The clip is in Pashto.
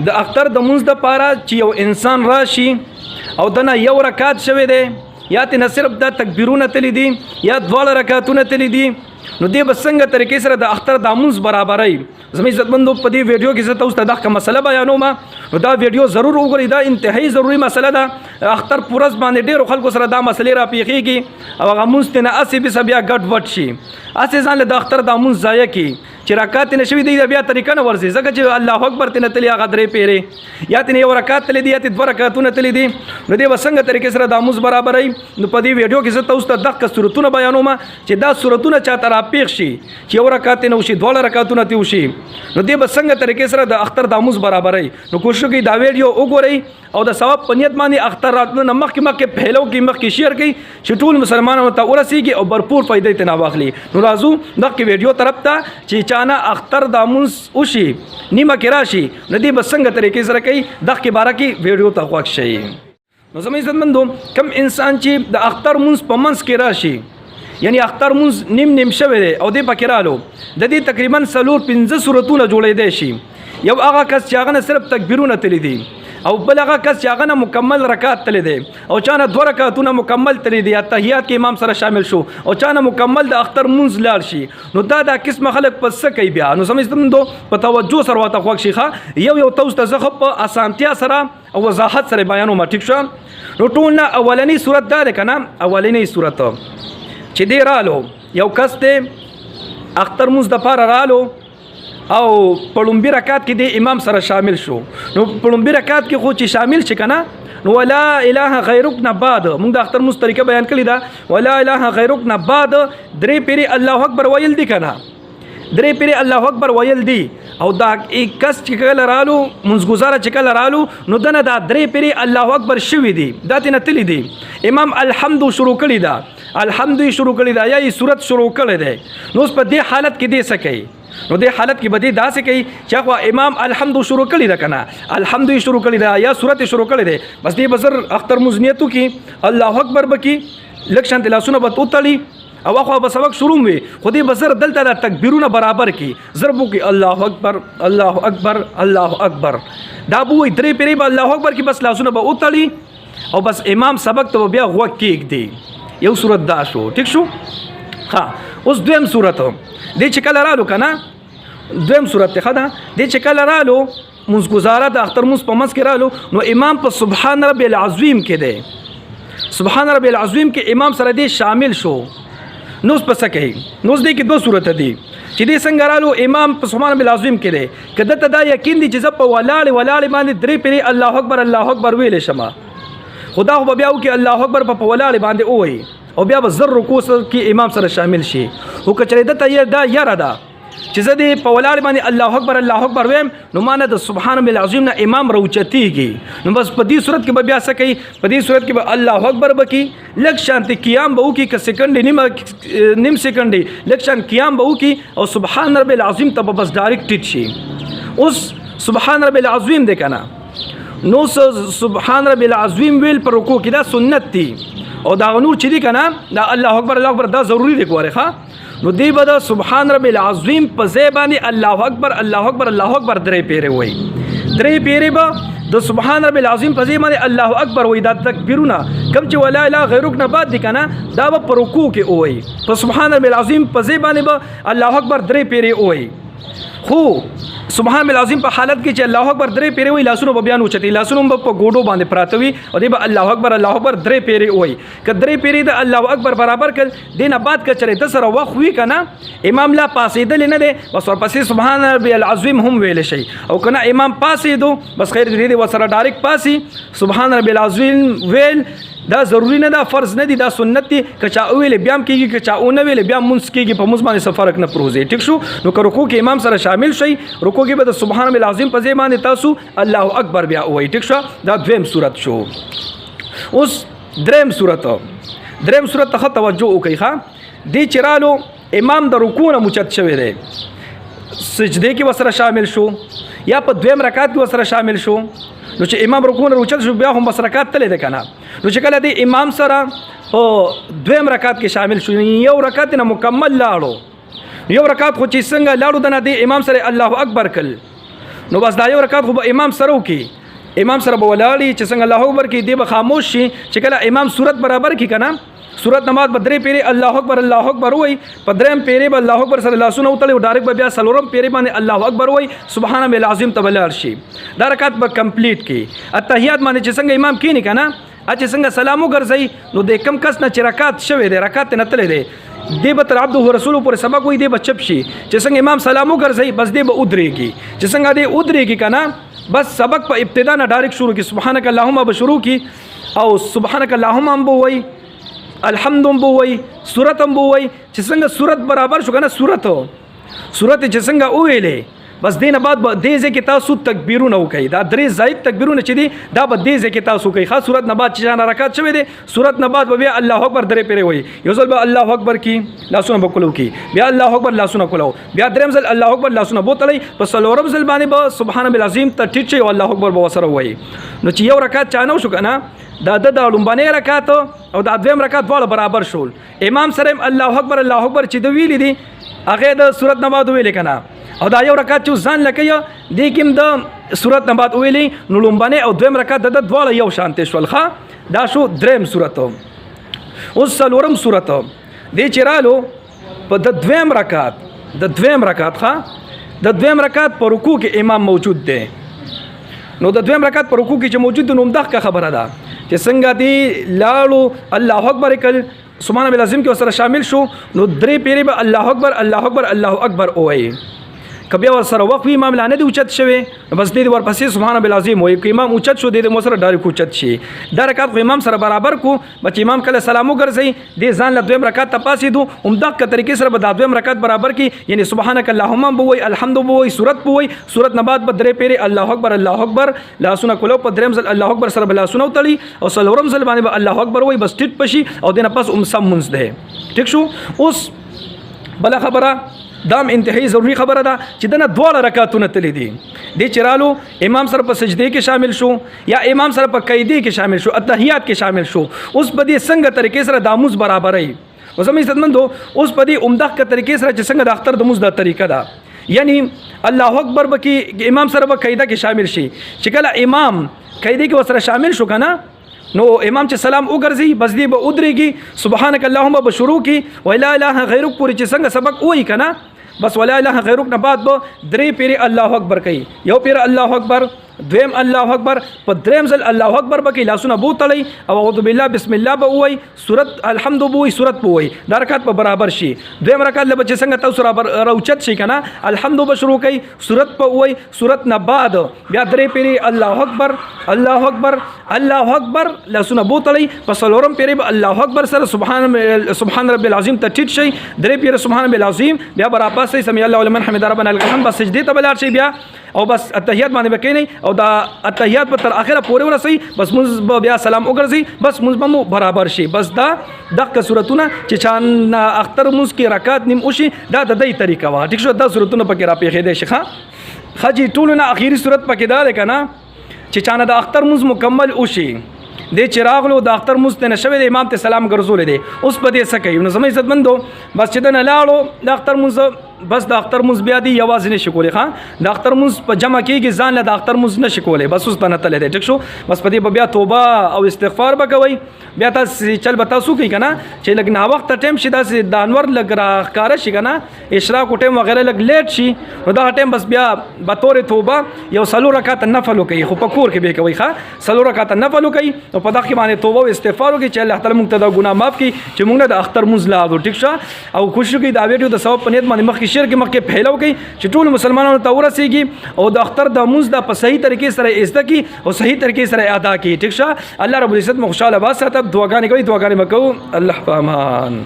د اختر د مونځ د پاره چې یو انسان راشي او دنه یو رکعت شوی دی، یا ته نه صرف دا تکبیرونه تللی دي یا دواړه رکعتونه تللی دي، نو دې به څنګه طریقې سره د اختر د مونځ برابرای؟ زموږ عزتمندو، په دې ویډیو کې زه تاسو ته دغه مسله بیانوم، نو دا ویډیو ضرور وګورئ. دا انتهایی ضروری مسله ده. اختر پرز باندې ډیرو خلکو سره دا مسلې را پیښیږي او هغه مونځ ته نه اسې به بیا ګډ وډ شي، اسې ځان له د اختر د مونځ ضایع کی چې رکعت نه شوی دی، بیا طریقه نه ورځي، ځکه چې الله اکبر ته نه تلی هغه درې پیرې، یا ته یو رکعت تللی دی یا ته دوه رکعتونه تللی دي، نو دې وسنګ طریقې سره د مونځ برابرای؟ نو په دې ویډیو کې زه تاسو ته دغه صورتونه بیانوم چې دا صورتونه چاته را پیښ شي چې یو رکعت نه وشي، دوه رکعتونه ته وشي، نو دې به څنګه طریقې سره د اختر د مونځ برابرای؟ نو کوشش وکړئ دا ویډیو وګورئ او د ثواب په نیت باندې اختر راتلو نه مخکې مخکې پهلو کې مخکې شیر کړئ چې ټول مسلمانانو ته ورسیږي او برپور فائدې ته نه واخلي. نو راځو دغه ویډیو طرف ته چې چانه اختر د مونځ وشي، نیمه کې راشي، نو دې به څنګه طریقې سره کوي؟ دغه باره کې ویډیو ته غوږ شئ. نو زموږ عزتمندو، کم انسان چې د اختر مونځ په منځ کې راشي، یعنی اختر مونځ نیم نیم شوی دی او دې پکې رالو، د دې تقریبا څلور پنځه صورتونه جوړېدی شي. یو هغه کس چې هغه نه صرف تکبیرونه تللی دي، او بل هغه کس چې هغه نه مکمل رکعت تللی دی، او چا نه دوه رکعتونه مکمل تللی دي، تحیات کې امام سره شامل شو، او چا نه مکمل د اختر مونځ لاړ شي، نو دا دا قسمه خلک په څه کوي بیا؟ نو سمجھدو په توجه سره ورته خوښ شي. ښه، یو یو تاسو ته زه په اسانتیا سره او وضاحت سره بیانوم، ټیک شو؟ نو ټول نه اولنی صورت دا ده کنه، اولنی صورت چې دی رالو، یو کس دی اختر مونځ د پاره رالو او په لومبي رکعت کې دی امام سره شامل شو. نو په لومبي رکعت کې خو چې شامل شي کنه، نو ولا اله غیرک نه بعد موږ د اختر مونځ طریقه بیان کړې ده، ولا اله غیرک نه بعد درې پیری الله اکبر ویل دي کنه، درې پیری الله اکبر ویل دي. او دا کس چې کله رالو، مونځ ګزاره چې کله رالو، نو دنه دا درې پیری الله اکبر شوی دي، دا تنه تللی دي، امام الحمد شروع کړی دا، الحمد شروع کړی دا یا یې سورت شروع کړی دی. نو اوس په دې حالت کې دې څه کوي؟ نو دې حالت کې به دې داسې کوي چې خو امام الحمد شروع کړی ده کنه، الحمد شروع کړی ده یا سورت شروع کړی دی، بس دې بزر اختر مزنیتو کې الله اکبر بکی، لږ شان لاسونه به وتړي او اخوا به سبق شروع وي، خو دې بزر دلته د تکبیرونه برابر کی، ضربو کې الله اکبر، الله اکبر، الله اکبر، دا بو درې پیری به الله اکبر کې، بس لاسونه به وتړي او بس امام سبق ته بیا غوږ کېږدي. یو صورت دا شو، ټیک شو؟ ها، اوس دویم صورت دې چې کله رالو کنه، دویم صورت ته ده، دې چې کله رالو مونځ ګزاره د اختر مونځ په منځ کې رالو، نو امام په سبحان رب العظیم کې دی، سبحان رب العظیم کې امام سره دې شامل شو، نو اوس په څه کوي؟ نو اوس دې کې دوه صورت دي چې دې څنګه رالو، امام په سبحان رب العظیم کې دی، که ده ته دا یقین دی چې زه په ولاړې ولاړې باندې درې پیرې الله اکبر الله اکبر ویلی شم، خدا خو به بیا وکړي الله اکبر په ولاړې باندې ووایي او بیا به زر رکوع کې امام سره شامل شي. خو که چېرې ده ته یې دا یره ده چې زه دې په ولاړ باندې الله اکبر الله اکبر ویم، نو ما نه د سبحان رب العظیم نه امام راوچتېږي، نو بس په دې صورت کې به بیا څه کوي؟ په دې صورت کې به الله اکبر به کي، لږ شانتې قیام به وکړي، که سیکنډ نیمه نیم سیکنډ لږ شان قیام به وکړي او سبحان رب العظیم ته به بس ډایرکټ ټیټ شي. اوس سبحان رب العظیم دی که نه، نو سبحان رب العظیم ویل پر رکوع کې دا سنت دی، او دا نور چې دی که نه، دا الله اکبر الله اکبر دا ضروري دی ګورې. ښه، نو دی به د سبحان رب العظیم په ځای باندې الله اکبر الله اکبر الله اکبر درې پیرې وایي، درې پیرې به د سبحان رب العظیم په ځای باندې الله اکبر وایي. دا تکبیرونه کوم چې ولا اله غیرک نه بعد دي که نه، دا به په رکوع کې ووایي، په سبحان رب العظیم په ځای باندې به الله اکبر درې پیرې ووایي. خو سبحان رب العظیم په حالت کې چې الله اکبر درې پیرې وایي، لاسونه به بیا نه اوچتوي، لاسونه به په ګوډو باندې پراته وي او دی به الله اکبر الله اکبر درې پیرې ووایي. که درې پیرې د الله اکبر برابر کړ، دې نه بعد که چېرې ده سره وخت وي که نه، امام لا پاڅېدلی نه دی، بس ورپسې سبحان ربي العظیم هم ویلی شي، او که نه امام پاڅېدو، بس خیر دې دی ورسره ډایرکټ پاڅي. سبحان ربي العظیم ویل دا ضروري نه ده، فرض نه دی، دا سنت دی. که چا وویلې بیا هم کېږي، که چا ونه ویلې بیا هم مونځ کېږي، په مونځ باندې څه فرق نه پروځي، ټیک شو؟ نو که رکوع کې امام سره شامل شئ، رکوع کې به د سبحان ربي العظیم په ځای باندې تاسو الله اکبر بیا ووایئ، ټیک شو؟ دا دویم صورت شو. اوس دریم صورت، دریم صورت ته ښه توجه وکړئ. ښه، دې چې رالو، امام د رکوع نه موچت شوی دی، سجدې کې ورسره شامل شو یا په دویم رکعت کې ورسره شامل شو، نو چې امام رکوع نه اوچت شو، بیا هم بس رکعت تللی دی که نه، نو چې کله دې امام سره په دویم رکعت کې شامل شو، یو رکعت نه مکمل لاړو، یو رکعت خو چې څنګه لاړو، دنه دې امام سره الله اکبر کړ، نو بس دا یو رکعت خو به امام سره وکي، امام سره به ولاړی چې څنګه الله اکبر کې دی به خاموش شي، چې کله امام صورت برابر کی کنه، صورت نماز به درې پیری الله اکبر الله اکبر وای، په دریم پیری به الله اکبر سره لاسونه وتړي او ډایرک به بیا څلورم پیری باندې الله اکبر وای، سبحان ربی العظیم ته ولاړ شي، دا رکعت به کمپلیټ کی. التحیات باندې چې څنګه امام کینی کنه، چې څنګه سلام وګرځي، نو د کم کس نه چې رکعت شوی دی، رکعت نه تللی دی، دی به تر عبده رسول پورې سبق وای، دی به چپ شي. چې څنګه امام سلام وګرځي، بس دی به ودرېږي. چې څنګه دی ودرېږي کنه، بس سبق په ابتدا نه ډایرک شروع کی، سبحانك اللهم به شروع کی او سبحانك اللهم هم به وای، الحمد هم به وای، سورت هم به وای. چې څنګه سورت برابر شو کنه، سورت چې څنګه وویلې، بس دینه بعد به دې ځای کې تاسو تکبیرونه وکړئ. دا درې زائد تکبیرونه چې دي، دا به دې ځای کې تاسو کوئ. خاص سورت نه بعد چې نه رکعت شوی دی، سورت نه بعد به بیا الله اکبر درې پیرې وایي. یو ځل به الله اکبر کی، لاسونه به کولو کی، بیا الله اکبر لاسونه کولو، بیا دریم ځل الله اکبر لاسونه بوتلې، په څلورم ځل باندې به سبحان ربی العظیم ته ټیټ شي او الله اکبر به وسره وایي. نو چې یو رکعت چانه شو کنه، دا د لومبنۍ رکعت او دا دویم رکعت دواړه برابر شول. امام سره الله اکبر الله اکبر چې د ویلې دي، هغه د سورت نه بعد ویلې کنه، او دا یو رکعت چې ځان لکه دې کې د سورت نه بعد ویلې، نو لومبنۍ او دویم رکعت د دواړه یو شانته شول. ښه، دا شو دریم سورت. اوس څلورم سورت دې چې رالو په د دویم رکعت، د دویم رکعت، ښه، د دویم رکعت په رکوع کې امام موجود دی. نو د دویم رکعت په رکوع کې چې موجود دی، نو همدغه خبره ده چې څنګه دی لاړو الله اکبر کل، سبحان ربی العظیم کې ورسره شامل شو، نو درې پیرې به الله اکبر الله اکبر الله اکبر ووایي. که بیا ورسره وخت وي، امام لا نه دی اوچت شوی، نو بس دې ورپسې سبحان ربی العظیم وایي. که امام اوچت شو، دې مو سره ډایرک اوچت شي. دا رکعت خو امام سره برابر کو، بچ امام کله سلام وګرځي، دې ځان له دویم رکعت ته پاسېدو، همدغه طریقې سره به دا دویم رکعت برابر کی، یعنی سبحانك اللهم به وایي، الحمد به وایي، سورت به وایي. سورت نه بعد به درې پیرې الله اکبر الله اکبر لاسونه کولو، په دریم ځل الله اکبر سره به لاسونه وتړي او څلورم ځل باندې به الله اکبر وایي، بس ټیټ پشي او دینه پس هم سم مونځ دی. ټیک شو. اوس بله خبره، دام انتهایی ضروری خبره ده چې دنه دواړه رکعتونه تللی دي، دې چې رالو امام سره په سجدې کې شامل شو یا امام سره په قیدې کې شامل شو، التحیات کې شامل شو، اوس په دې څنګه طریقې سره د مونځ برابرې؟ اوس زموږ عزتمندو، اوس په دې عمده طریقې سره چې څنګه د اختر د مونځ دا طریقه ده، یعنی الله اکبر به کې امام سره به قیده کې شامل شي. چې کله امام قیدې کې ورسره شامل شو کنه، نو امام چې سلام وګرځي، بس دی به ودرېږي، سبحانك اللهم به شروع کی، ولا اله غیرک پورې چې څنګه سبق وایي کنه، بس ولا اله غیرک نه بعد به درې پیرې الله اکبر کوي. یو پیر الله اکبر، دویم الله اکبر، په دریم ځل الله اکبر به کوي، لاسونه بو تړي او اعوذ بالله بسم الله به وایي، سورت الحمد به وایي، سورت به وایي، دا رکعت به برابر شي. دویم رکعت له چې څنګه تاسو راوچت شي کنه، الحمد به شروع کوي، سورت به وایي، سورت نه بعد بیا درې پیرې الله اکبر الله اکبر الله اکبر لاسونه بو تړي، په څلورم پیرې به الله اکبر سره سبحان ربی العظیم ته ټیټ شي، درې پیرې سبحان ربی العظیم، بیا به راپاسئ سمع الله لمن حمده ربنا لك الحمد، بس سجدې ته به لاړ شي بیا او بس التحیات باندې به کښېنئ او دا التحیات به تر اخره پورې ورسئ، بس مونځ به بیا سلام وګرځي، بس مونځ به مو برابر شي. بس دا دغه صورتونه چې چا اختر مونځ کې رکعت نیم وشي، دا د دې طریقه وه. ټیک شو. دا صورتونه پکې راپېښېدی شي. ښه ښه جي، ټولو نه اخري صورت پکې دا دی که نه چې چا نه د اختر مونځ مکمل وشي، دې چې راغلو د اختر مونځ ته نه شوی دی، امام ته سلام ګرځولی دی، اوس په دې څه کوي؟ نو زما عزتمندو، بس چې دنه لاړو د اختر مونځ، بس د اختر مونځ بیا دی یوازې نشي کولی. ښه، د اختر مونځ په جمع کېږي، ځان له د اختر مونځ نشي کولی، بس اوس ته نه تللی دی. ټیک شو. بس په دې به بیا توبه او استغفار به کوئ. بیا تاسو چل به تاسو کوئ که نه چې لږ ناوخته ټایم شي، داسې د انور لږ راښکاره شي که نه، اشراق ټایم وغیره لږ لیټ شي، نو دغه ټایم بس بیا به تورې توبه یو څلور رکعته نفل وکړئ، خو په کور کې به یې کوئ. ښه، څلور رکعته نفل وکړئ او په دغه کې باندې توبه او استغفار وکړئ چې الله تعالی موږ ته دا ګناه معاف کړي چې موږ نه د اختر مونځ لاړو. ټیک شه. او کوشش وکړئ دا ویډیو د ثواب په نیت باندې مخکې شیر کړئ، مخکې پھیلاو کړئ چې ټول مسلمانانو ته ورسیږي او د اختر د مونځ دا په صحیح طریقې سره زده کړي او صحیح طریقې سره ادا کړي. ټیک شه. الله رب العزت مو خوشحاله وساته. دعاګانې کوي، دعاګانې مکو. الله په امان.